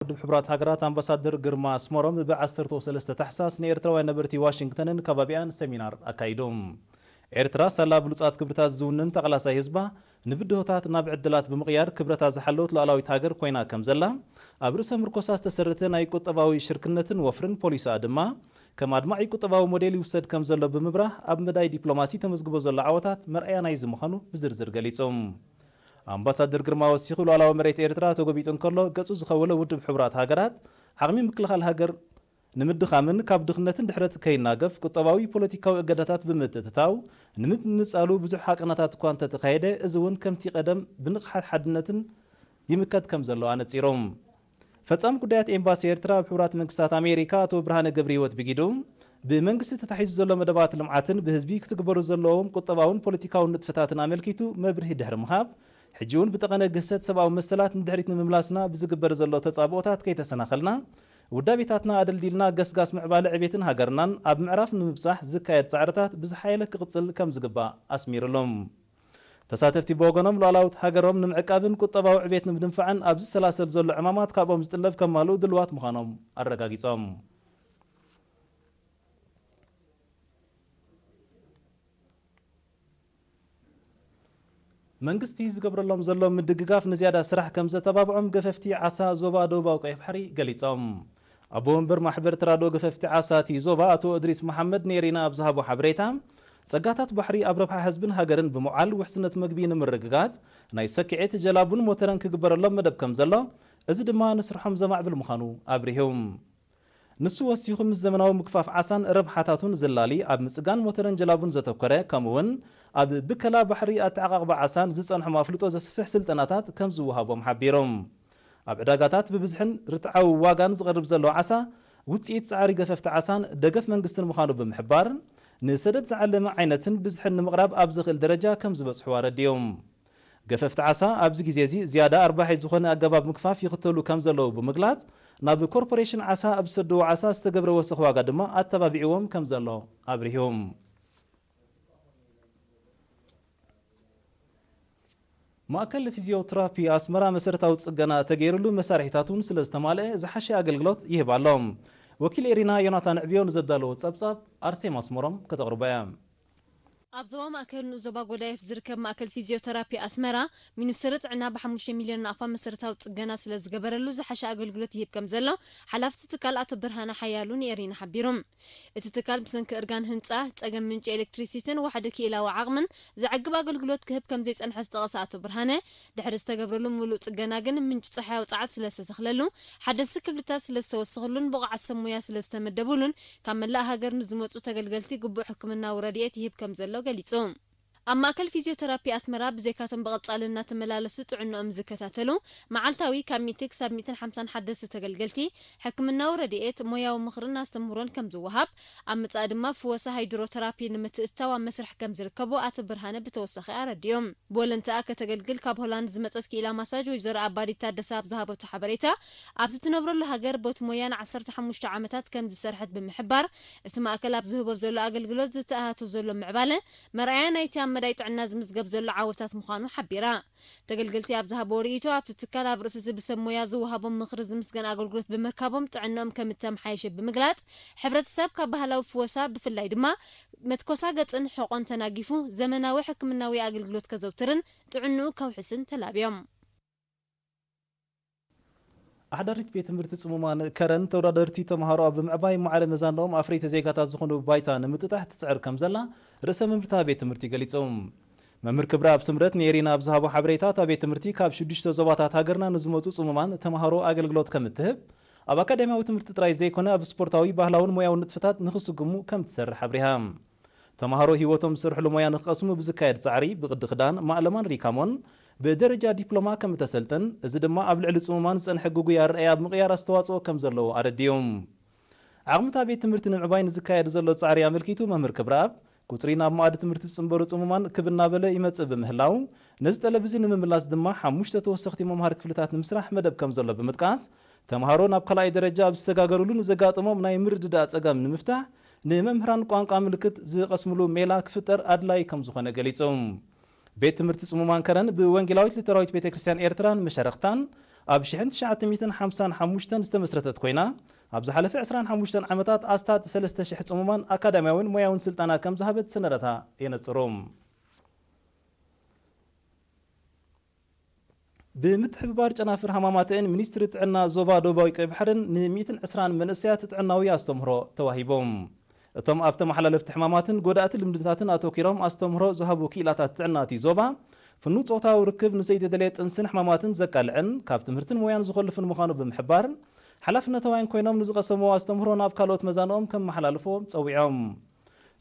ውድብ ሕቡራት ሃገራት ኣምባሳደር ግርማ ኣስመሮም ብዓሰርተ ሰለስተ ታሕሳስ ንኤርትራውያን ነበርቲ ዋሽንግተንን ከባቢኣን ሰሚናር ኣካይዱ። ኤርትራ ሳላ ብሉጻት ክብርታት ዝውንን ተቓላሳይ ህዝባ ንብድሆታት ናብ ዕድላት ብምቕያር ክብረታ ዝሓለወት ሉዓላዊት ሃገር ኮይና ከም ዘላ፣ ኣብ ርእሰ ምርኮሳ ዝተሰረተ ናይ ቁጠባዊ ሽርክነትን ወፍርን ፖሊሳኣ ድማ ከም ኣድማዒ ቁጠባዊ ሞዴል ይውሰድ ከም ዘሎ ብምብራህ፣ ኣብ መዳይ ዲፕሎማሲ ተመዝግቦ ዘሎ ዓወታት መርኣያ ናይዚ ምዃኑ ብዝርዝር ገሊጹ። ኣምባሳደር ግርማ ወሲኹ፣ ሉዓላዊ መሬት ኤርትራ ተጎቢጡ እንከሎ ገጹ ዝኸወለ ውድብ ሕቡራት ሃገራት ዓቕሚ ምክልኻል ሃገር ንምድኻምን ካብ ድኽነትን ድሕረት ከይናገፍ ቁጠባዊ ፖለቲካዊ እገዳታት ብምትእትታው ንምንጻሉ ብዙሕ ሃቀናታት እኳ እንተተኻየደ፣ እዚ እውን ከምቲ ቀደም ብንቕሓት ሓድነትን ይምከት ከም ዘሎ ኣነጺሮም። ፈጻሚ ጉዳያት ኤምባሲ ኤርትራ ኣብ ሕቡራት መንግስታት ኣሜሪካ ኣቶ ብርሃነ ገብረህይወት ብጊዱ፣ ብመንግስቲ ተታሒዙ ዘሎ መደባት ልምዓትን ብህዝቢ ክትግበሩ ዘለዎም ቁጠባውን ፖለቲካውን ንጥፈታትን ኣመልኪቱ መብርሂ ድሕሪ ምሃብ፣ ሕጂ እውን ብጠቐነ ግህሰት ሰብኣዊ መሰላት ንድሕሪት ንምምላስና ብዝግበር ዘሎ ተጻብኦታት ከይተሰናኸልና፣ ውዳቤታትና ኣደልዲልና ገስጋስ ምዕባለ ዕቤትን ሃገርናን ኣብ ምዕራፍ ንምብጻሕ ዝካየድ ጻዕርታት ብዝሓየለ ክቕጽል ከም ዝግባእ ኣስሚርሎም። ተሳተፍቲ ብወገኖም ሉዓላዊት ሃገሮም ንምዕቃብን ቁጠባዊ ዕቤት ንምድንፋዕን ኣብ ዝሰላሰል ዘሎ ዕማማት ካብኦም ዝጥለብ ከማልኡ ድልዋት ምዃኖም ኣረጋጊጾም። መንግስቲ ዝገብረሎም ዘሎ ምድግጋፍ ንዝያዳ ስራሕ ከም ዘተባብዖም ገፈፍቲ ዓሳ ዞባ ደቡባዊ ቀይሕ ባሕሪ ገሊጾም። ኣቦ ወንበር ማሕበር ተራድኦ ገፈፍቲ ዓሳ እቲ ዞባ ኣቶ እድሪስ መሓመድ ንኤሪና ኣብ ዝሃቦ ሓበሬታ፣ ጸጋታት ባሕሪ ኣብ ረብሓ ህዝብን ሃገርን ብምውዓል ውሕስነት መግቢ ንምርግጋጽ ናይ ሰኪዔት ጀላቡን ሞተረን ክግበረሎም መደብ ከም ዘሎ፣ እዚ ድማ ንስርሖም ዘማዕብል ምዃኑ ኣብሪሁ። ንሱ ወሲኹ፣ ምስ ዘመናዊ ምግፋፍ ዓሳን ረብሓታቱን ዝላሊ ኣብ ምጽጋን ሞተረን ጀላቡን ዘተኮረ፣ ከምኡ'ውን ኣብ ብከላ ባሕሪ ኣተዓቓቕባ ዓሳን ዝጸንሖም ኣፍልጦ ዘስፍሕ ስልጠናታት ከም ዝወሃቦም ሓቢሮም። ኣብ ዕዳጋታት ብብዝሕን ርትዓዊ ዋጋን ዝቐርብ ዘሎ ዓሳ ውጽኢት ጻዕሪ ገፈፍቲ ዓሳን ደገፍ መንግስትን ምዃኑ ብምሕባር፣ ንሰደድ ዝዓለመ ዓይነትን ብዝሕን ንምቕራብ ኣብ ዘኽእል ደረጃ ከም ዝበጽሑ ኣረዲኦም። ገፈፍቲ ዓሳ ኣብዚ ግዜ እዚ ዝያዳ ኣርባሒ ዝኾነ ኣገባብ ምግፋፍ ይኽተሉ ከም ዘለዉ ብምግላጽ፣ ናብ ኮርፖሬሽን ዓሳ ኣብ ዝሰድዎ ዓሳ ዝተገብረ ወሰኽ ዋጋ ድማ ኣተባቢዕዎም ከም ዘሎ ኣብሪሁ። ማእከል ፊዚዮትራፒ ኣስመራ መሰረታዊ ጽገና ተገይሩሉ መሳርሒታት እውን ስለ ዝተማልአ ዝሓሸ ኣገልግሎት ይህብ ኣሎ። ወኪል ኤሪና ዮናታን ዕብዮ ንዘዳለዎ ጸብጻብ ኣርሴማ ኣስመሮም ከተቕርቦ እያ። ኣብ ዞባ ማእከል ንኡስ ዞባ ጎዳይፍ ዝርከብ ማእከል ፊዚዮተራፒ ኣስመራ፣ ሚኒስትሪ ጥዕና ብሓሙሽተ ሚልዮን ናቕፋ መሰረታዊ ጽገና ስለ ዝገበረሉ ዝሓሸ ኣገልግሎት ይህብ ከም ዘሎ ሓላፊ እቲ ትካል ኣቶ ብርሃነ ሓያሉ ንኤሪና ሓቢሩ። እቲ ትካል ብሰንኪ እርጋን ህንጻ፣ ጸገም ምንጪ ኤሌክትሪሲቲን ዋሕዲ ክኢላዊ ዓቕምን ዘዕግብ ኣገልግሎት ክህብ ከም ዘይጸንሐ ዝጠቐሰ ኣቶ ብርሃነ፣ ድሕሪ ዝተገብረሉ ምሉእ ጽገና ግን ምንጪ ጸሓያዊ ጸዓት ስለ ዝተተኽለሉ፣ ሓደስቲ ክፍልታት ስለ ዝተወሰኽሉን ብቑዓት ሰብ ሞያ ስለ ዝተመደቡሉን ካብ መላእ ሃገር ንዝመጹ ተገልገልቲ ግቡእ ሕክምናዊ ረድኤት ይህብ ከም ዘሎ ገሊጹ። ኣብ ማእከል ፊዚዮተራፒ ኣስመራ ብዘይካቶም ብቐጻሊ እናተመላለሱ ጥዕንኦም ዝከታተሉ፣ መዓልታዊ ካብ ሚእቲ ክሳብ ሚእትን ሓምሳን ሓደስቲ ተገልገልቲ ሕክምናዊ ረድኤት፣ ሞያዊ ምኽርን ኣስተምህሮን ከም ዝወሃብ፣ ኣብ ምጻእ ድማ ፍወሳ ሃይድሮተራፒ ንምትእትታው ኣብ መስርሕ ከም ዝርከቡ ኣቶ ብርሃነ ብተወሳኺ ኣረዲኦም። ብወለንትኣ ከተገልግል ካብ ሆላንድ ዝመጸት ክኢላ ማሳጅ ወይዘሮ ኣባዲት ታደሰ ኣብ ዝሃበቶ ሓበሬታ፣ ኣብቲ ትነብረሉ ሃገር ቦቲ ሞያ ንዓሰርተ ሓሙሽተ ዓመታት ከም ዝሰርሐት ብምሕባር፣ እቲ ማእከል ኣብ ዝህቦ ዘሎ ኣገልግሎት ዝተኣታቶ ዘሎ ምዕባለ መርኣያ ናይቲ ኣብ መዳይ ጥዕና ዝምዝገብ ዘሎ ዓወታት ምዃኑ ሓቢራ። ተገልገልቲ ኣብ ዝሃብዎ ርእይቶ፣ ኣብቲ ትካል ኣብ ርእሲ እዚ ብሰብ ሞያ ዝወሃቦም ምኽሪ ዝምስገን ኣገልግሎት ብምርካቦም ጥዕንኦም ከም እተመሓየሸ ብምግላጽ፣ ሕብረተሰብ ካብ ባህላዊ ፍወሳ ብፍላይ ድማ መትኮሳ ገጽን ሕቖን ተናጊፉ ዘመናዊ ሕክምናዊ ኣገልግሎት ከዘውትርን ጥዕንኡ ከውሕስን ተላብዮም። ኣሕዳሪት ቤት ትምህርቲ ጽሙማን ከረን፣ ተወዳደርቲ ተምሃሮ ኣብ ምዕባይ ማዕረ መዛንኦም ኣፍረይቲ ዜጋታት ዝኾኑ ባይታ ንምጥጣሕ ትጽዕር ከም ዘላ ርእሰ መምህርታ ቤት ትምህርቲ ገሊጾም። መምህር ክብረኣብ ስምረት ንኤሪና ኣብ ዝሃቦ ሓበሬታ፣ እታ ቤት ትምህርቲ ካብ ሽዱሽተ ዞባታት ሃገርና ንዝመጹ ጽሙማን ተምሃሮ ኣገልግሎት ከም እትህብ፣ ኣብ ኣካዳሚያዊ ትምህርቲ ጥራይ ዘይኮነ ኣብ ስፖርታዊ፣ ባህላውን ሞያውን ንጥፈታት ንኽስጉሙ ከም ትሰርሕ ኣብሪሃ። ተምሃሮ ህይወቶም ዝሰርሕሉ ሞያ ንክቐስሙ ብዝካየድ ጻዕሪ፣ ብቕዲ ክዳን፣ ማእለማን ሪካሞን ብደረጃ ዲፕሎማ ከም እተሰልጥን፣ እዚ ድማ ኣብ ልዕሊ ጽሙማን ዝጸንሐ ግጉይ ኣረኣእያ ኣብ ምቕያር ኣስተዋጽኦ ከም ዘለዎ ኣረዲዮም። ዓቕምታ ቤት ትምህርቲ ንምዕባይ ንዝካየድ ዘሎ ጻዕሪ ኣመልኪቱ መምህር ክብረኣብ፣ ቁጽሪ ናብ መኣዲ ትምህርቲ ዝጽንበሩ ጽሙማን ክብ እናበለ ይመጽእ ብምህላው፣ ነዚ ጠለብ እዚ ንምምላስ ድማ ሓሙሽተ ተወሰኽቲ መምሃሪ ክፍልታት ንምስራሕ መደብ ከም ዘሎ ብምጥቃስ፣ ተምሃሮ ናብ ካልኣይ ደረጃ ኣብ ዝሰጋገሩሉ ንዘጋጥሞም ናይ ምርድዳእ ጸገም ንምፍታሕ ንመምህራን ቋንቋ ምልክት ዝቐስምሉ ሜላ ክፍጠር ኣድላዪ ከም ዝኾነ ገሊጹ። ቤት ትምህርቲ ጽሙማን ከረን ብወንጌላዊት ሉተራዊት ቤተ ክርስቲያን ኤርትራን መሻርኽታን ኣብ ሽሕን ትሽዓተ ሚእትን ሓምሳን ሓሙሽተን ዝተመስረተት ኮይና፣ ኣብ ዝሓለፈ ዕስራን ሓሙሽተን ዓመታት ኣስታት ሰለስተ ሽሕ ጽሙማን ኣካዳሚያውን ሞያውን ስልጠና ከም ዝሃበት ሰነዳታ የነጽሩ። ብምትሕብባር ጨናፍር ሃማማተኤን ሚኒስትሪ ጥዕና ዞባ ደቡባዊ ቀይ ባሕርን ን ሚእትን ዕስራን መንእሰያት ጥዕናዊ ኣስተምህሮ ተዋሂቦም። እቶም ኣብ ተመሓላለፍቲ ሕማማትን ጎዳእቲ ልምድታትን ኣተኪሮም ኣስተምህሮ ዝሃቡ ክኢላታት ጥዕና እቲ ዞባ፣ ፍኑው ጾታዊ ርክብ ንዘይተደለየ ጥንስን ሕማማትን ዘቃልዕን፣ ካብ ትምህርትን ሞያን ዝኸልፍን ምዃኑ ብምሕባር፣ ሓላፍነታውያን ኮይኖም ንዝቐሰምዎ ኣስተምህሮ ናብ ካልኦት መዛንኦም ከመሓላልፎ ጸዊዖም።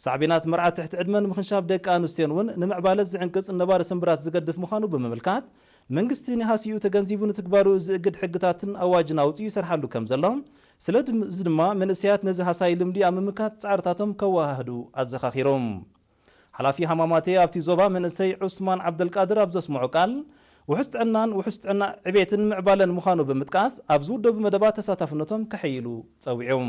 ሳዕቤናት መርዓ ትሕቲ ዕድመ ንምኽንሻብ ደቂ ኣንስትዮን እውን ንምዕባለ ዝዕንቅጽ ነባሪ ስንብራት ዝገድፍ ምዃኑ ብምምልካት፣ መንግስቲ ንሃሲኡ ተገንዚቡ ንትግባሩ ዝእግድ ሕግታትን ኣዋጅን ኣውጺኡ ይሰርሓሉ ከም ዘሎ፣ ስለ ድም-፣ እዚ ድማ መንእሰያት ነዚ ሃሳይ ልምዲ ኣብ ምምካት ጻዕርታቶም ከወሃህዱ ኣዘኻኺሮም። ሓላፊ ሃማማቴ ኣብቲ ዞባ መንእሰይ ዑስማን ዓብደልቃድር ኣብ ዘስምዖ ቃል፣ ውሑስ ጥዕናን ውሑስ ጥዕና ዕቤትን ምዕባለን ምዃኑ ብምጥቃስ፣ ኣብ ዝውደቡ መደባት ተሳታፍነቶም ከሐይሉ ጸዊዑ።